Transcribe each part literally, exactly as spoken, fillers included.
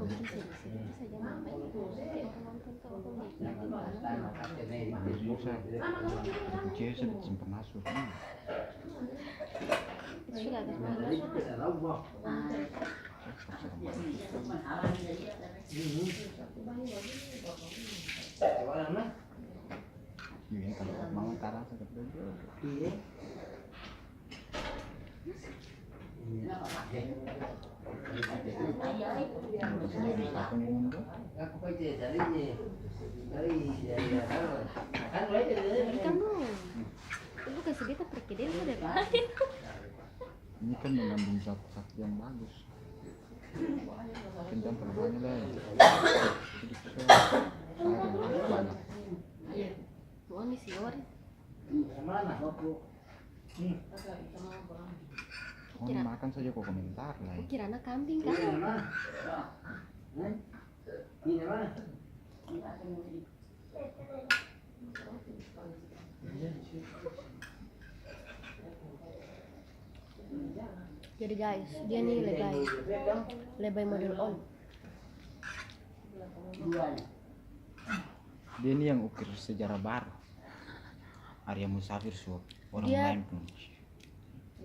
Bisa, bisa, bisa saja, Mama. Ini orang nonton tuh, aku lihat, lihat di mana. Susah. Kucing saya simpan masuk. Itu sudah agak bagus. Iya, kalau mama tarasa ke baju. Iya. Ini kan dong. Itu bukan segitu perkedel udah lain. Ini kan mengandung zat-zat yang bagus. Kencang terbangnya deh. Sedikit doang. Air yang harus banyak. Tuh, ini si Ori. Oh, ini makan saja kok komentar lah. Kira anak kambing kan? Jadi guys, dia nih lebay, lebay model on. Dia nih yang ukir sejarah baru. Arya Musafir suap orang lain pun.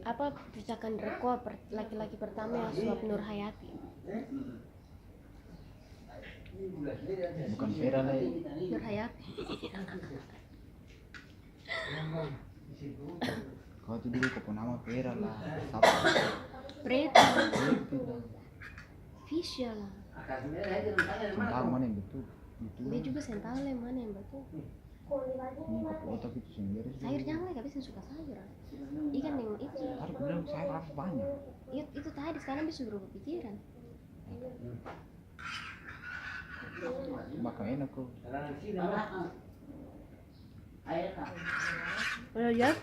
Apa, pecahkan rekor per-, laki-laki pertama yang suap Nur Hayati. Bukan Vera lai. Nur Hayati. Kau tuh dulu kau pung nama Vera lah. Sapa? Preti. Preti lah. Fisya lah. Seng tau mana yang betul. Betul. Dia juga seng tau lai mana yang betul. Ini kau pung otak itu seng beres. Sayur jang lai, tapi seng suka sayur, ah. Ikan deng itu. Tadi bilang sayur harus banyak. Itu, itu tadi, sekarang dia su berubah pikiran. Makang enak ko. Udah lihat?